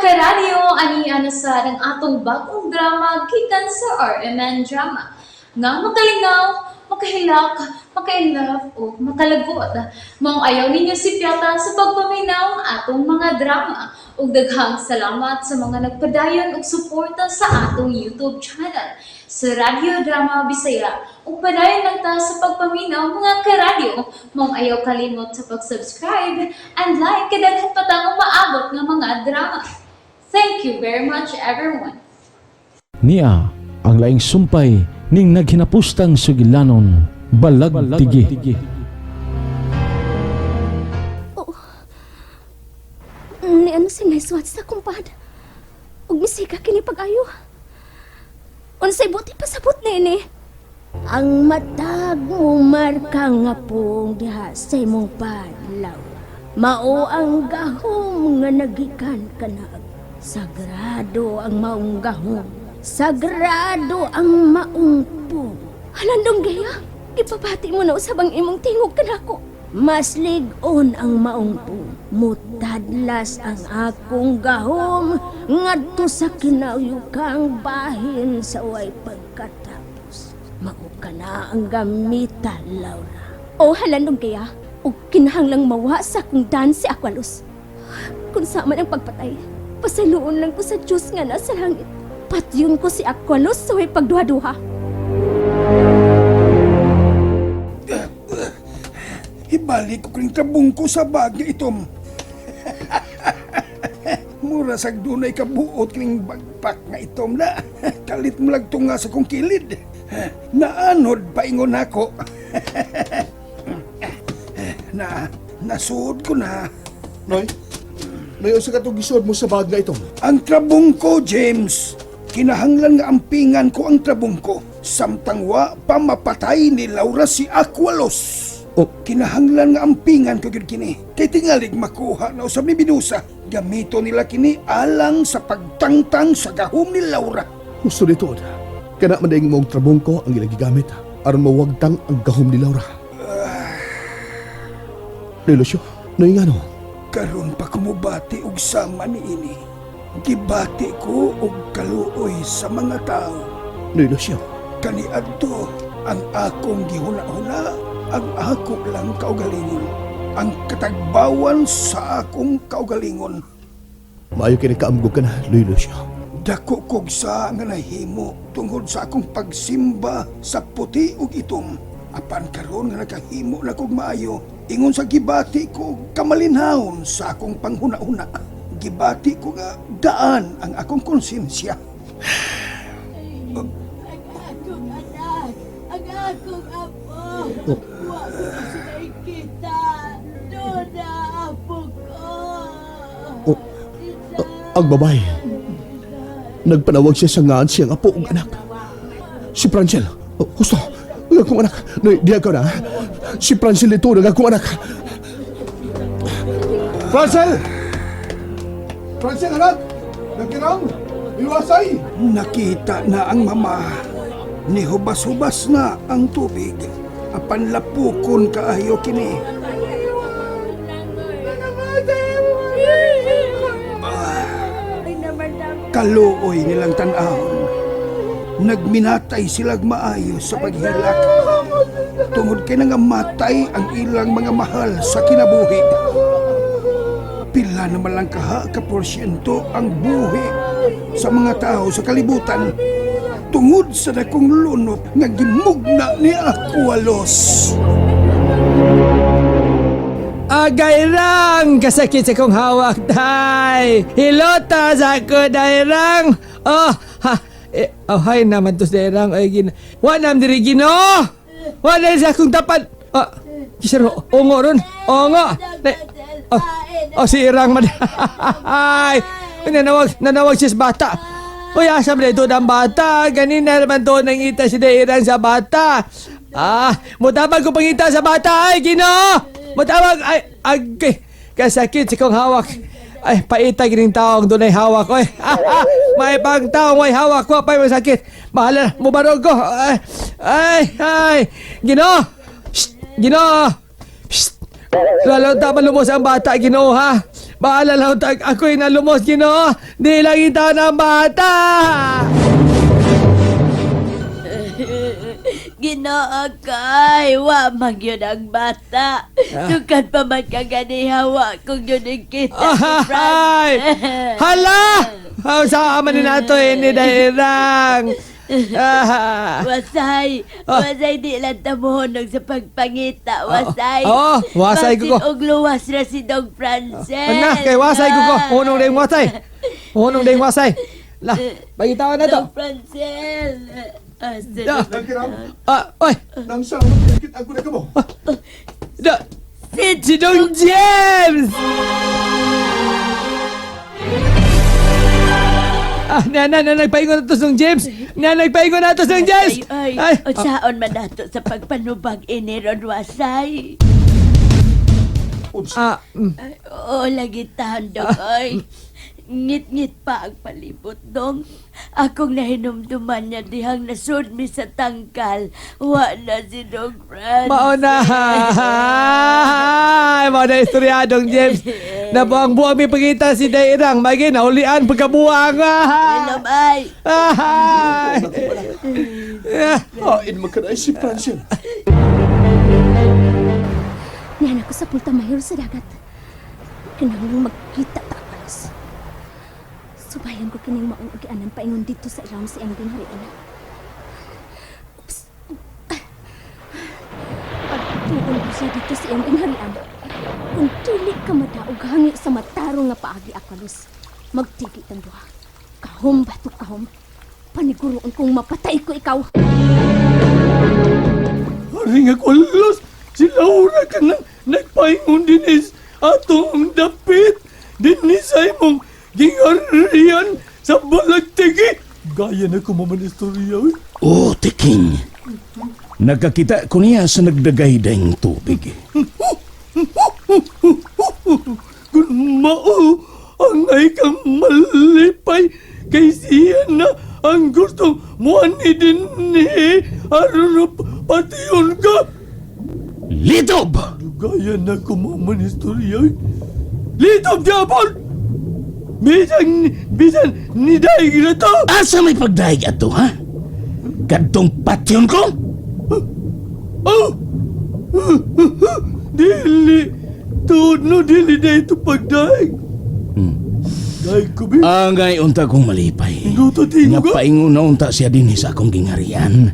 Karadyo, ani na sa ang atong bagong drama gikan sa RMN Drama nga makalingaw, makahilak, maka-inlove o makalagot. Maong ayaw ninyo sipyata sa pagpaminaw ang atong mga drama. Ug daghang salamat sa mga nagpadayon og suporta sa atong YouTube channel sa Radyo Drama Bisaya. Ug padayon lang ta sa pagpaminaw, mga karadyo. Maong ayaw kalimot sa pag-subscribe and like kay daghan pa tang umaabot nga mga drama. Thank you very much, everyone. Niya ang laing sumpay ning naghinapustang sugilanon balagtigi. Ni ano si Naiswat sa kumpad. Ug misika kini pag-ayo. Unsay buti pasabot nini? Ang matag mo marka nga pong diha sa imong padlaw. Mao ang gahom nga nagikan kanag. Sagrado ang maong gahom. Sagrado ang maong pong. Halandong gaya, gipabati mo na usab ang imong tingog kanako. Mas lig-on ang maong pong. Mutadlas ang akong gahom ngadto sa kinauyukang bahin sa way pagkatapos. Mao ka na ang gamita, Laura. O halandong gaya, ug kinahanglang mawa sa akong dan si Aqualos. Kung sa man ang pagpatay, pasaluon lang ko sa Diyos nga nasa langit. Patyon ko si Aqualos sa way pagduha-duha. Ibalik ko kring trabong ko sa bag nga itom. Mura sag dunay kabuot kring bagpak nga itom na. Kalit mo lang tunga sa kong kilid. Naanod paingon ako. Na, nasuod ko na. Noy? Noy, unsa ka itong gisuod mo sa bag nga itong? Ang trabong ko, James. Kinahanglan nga ampingan ko ang trabong ko. Samtang wa pa mapatay ni Laura si Aqualos. Oh. Kinahanglan nga ampingan ko gyud kini. Kay tingalig makuha na usab ni Binusa. Gamito nila kini alang sa pagtangtang sa gahom ni Laura. Gusto nito. Kana man daing mong trabong ko ang ilang gigamit aron mawagtang ang gahom ni Laura. Noy Lucio, Noy nga no? Karon pa kumubati og sama ni ini. Gibati ko og kaluoy sa mga tao. Noy Lucio, Kaniadto ang akong gihuna-huna, ang ako lang kaugalingon. Ang katagbawan sa akong kaugalingon. Maayo kay nagkaamgo ka na, Noy Lucio. Dako kog sa nga nahimo tungod sa akong pagsimba sa puti ug itom. Apan karon nga nakahimo na kog maayo, ingon sa gibati ko og kamalinhawon sa akong panghuna-huna. Gibati ko nga daan ang akong konsensya. Ang akong anak, ang akong apo. Oh. Wa ko na sila ikita. Doon na apo ko. Oh, ang babae. Nagpanawag siya sa ngaan siyang apo ug anak. Si Francel. Oh, husto. Ang akong anak. Noy, diya ka na. Si Francel ito, ang akong anak. Francel! Francel, anak! Nagkirang! Iwasay! Nakita na ang mama. Nihubas-hubas na ang tubig. Apan lapukon kaayo kini. Kaluoy nilang tan-awon. Nagminatay silag maayo sa paghilak. Tungod kay nangamatay ang ilang mga mahal sa kinabuhi. Pila naman lang kaha ka porsyento ang buhi sa mga tao sa kalibutan tungod sa dakong lunop nga gimugna ni Aqualos. Agayrang! Kasakit sa kong hawak, day! Hilota sa ako, dayrang! Oh, ha! Eh, oh, hay naman to, dayrang. Ay, gin... Wa nam diri, Gino! Wa na sa akong tapat! Oh, kisaro, ongo ron! Ongo! Nay, oh, oh, si Irang man. Ay! Nanawag siya sa bata. Uy, asa man ito ng bata? Ganina naman to nangita si Dairang sa bata. Ah, mutabag ko pangita sa bata. Ay, Gino! Mutabag! Ay, agay! Kasakit sa kong hawak. Ay, paita gining taong doon ay hawak. Oy, may pang taong may hawak ko. Pa'y masakit. Bahala na, mubarog ko. Ay, ay, ay. Gino! Shh! Gino! Shh! Lalo dapat lumos ang bata, Ginoo, ha? Bahala lang tag ako'y nalumos, Ginoo. Di lang itaw ng bata. Ginoo kay, wa man gyud ang bata. Sukad pa man kaganiha, wa kong yun kita si Ay! Francel. Hala! Oh, sa ama ni nato ini dairang. Ah. Wasay, wasay di lang tamuhonog sa pagpangita, wasay. Oh, wasay ko ko. Basin og luwas ra si Dong Francel. Na, kay wasay ko ko. Unong dayong wasay. Unong dayong wasay. La, pagitawan na to. Dong Francel. Ah, Da. Nangkiram, Ah, oy. nang sa kita ko na kamo. Da, Si si Dong James! Ah, na, na, nagpaingon na to sa James. Na, nagpaingon na to sa James. Ay, Ay, ay, unsaon man nato sa pagpanubag ini ron wasay. ah, Ay, oo, lagi tahan dong, ay. Ngit-ngit pa ang palibot, dong. Akong nahinumduman niya dihang nasud mi sa tangkal. Wa na si Dong Francis. Mao na. Ay, mao na istorya dong James. Nabuang-buang mi pagita si Dairang. Magi naulian pagkabuang. Ilom, ay. Ay. Hain man ka na si Francel. Niyan ako sa Pulta Mayor sa dagat. Kinahanglang magkita ta Aqualos. Subayan ko kining maong agianan paingon dito sa ilawom sa iyang gingharian. Oops. Ah. Pagtuon ko siya dito sa iyang gingharian. Kung dili ka madaog hangi sa matarong nga paagi Aqualos, magtigi tang duha. Kahom bato kahom. Paniguroon kong mapatay ko ikaw. Haring Aqualos, si Laura ka nang nagpaingon dinis atong dapit dinis sa imong gingarian sa balagtigi. Gaya na ko maman istorya. Oy. O, Tiking. Nagkakita ko niya sa nagdagay dayng tubig. Kung mao ang ay kang malipay kay siya na ang gustong muani din ni aron patiyon ka. Litob! Gaya na ko maman istorya. Oy. Litob Japon! Bisan, bisan, nidaig na to! Asa may pagdaig ato, ha? Kadtong patyon ko? Oh! Dili! Tuod no, dili na ito pagdaig. Daig ko, bi. Angay unta kong malipay. Luto tingo Nga ka? paingon na unta siya din sa akong gingarian.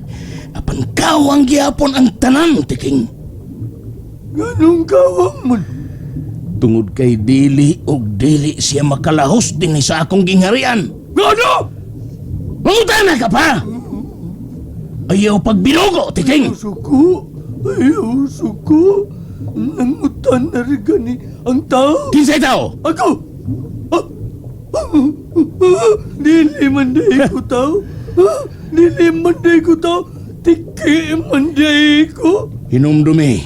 Apan kawang gihapon ang tanan, Tiking. Ganong kawang man. Tungod kay dili og dili siya makalahos din sa akong gingharian. Gano! Mangutana ka pa! Ayaw pagbinugo, Tiking! Ayaw suko. Ayaw suko. Nangutan na rin gani ang tao. Kinsay tao? Ako! Ah! Dili man day ko tao. Ah! Dili man day ko tao. Tiki man day ko. Hinumdumi,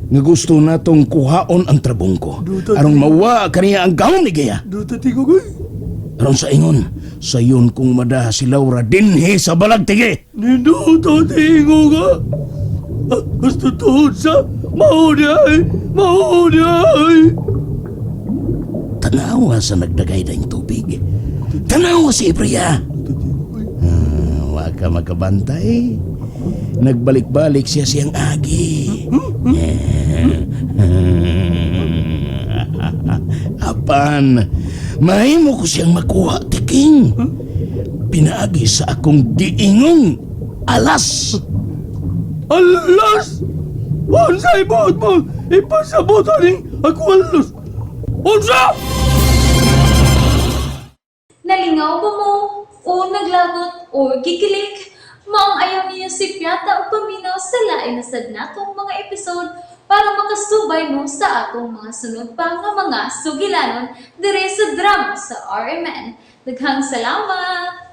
nga gusto natong kuhaon ang trabong ko. Duta- Aron mawa kaniya ang gahom ni Gaya. Duta tingo ko. Aron sa ingon, sayon kong madaha si Laura dinhi sa balagtigi. Ninuto tingo ka. Ah, Gusto tuhod sa maunay, maunay. Tanawa sa nagdagay ng tubig. Tanawa si Ibria. Ah, wa ka makabantay. Nagbalik-balik siya siyang agi. Apan, mahimo ko siyang makuha, Tiking. Pinaagi sa akong giingong alas. Alas! Unsay buot mo? Ipasabot aning ako alas. Unsa? Nalingaw ba mo? O naglagot o gikilig? Maong ayaw niyo si Piata o paminaw sa lain na sad natong mga episode para makasubay mo sa atong mga sunod pa nga mga sugilanon dire sa drama sa RMN. Daghang salamat!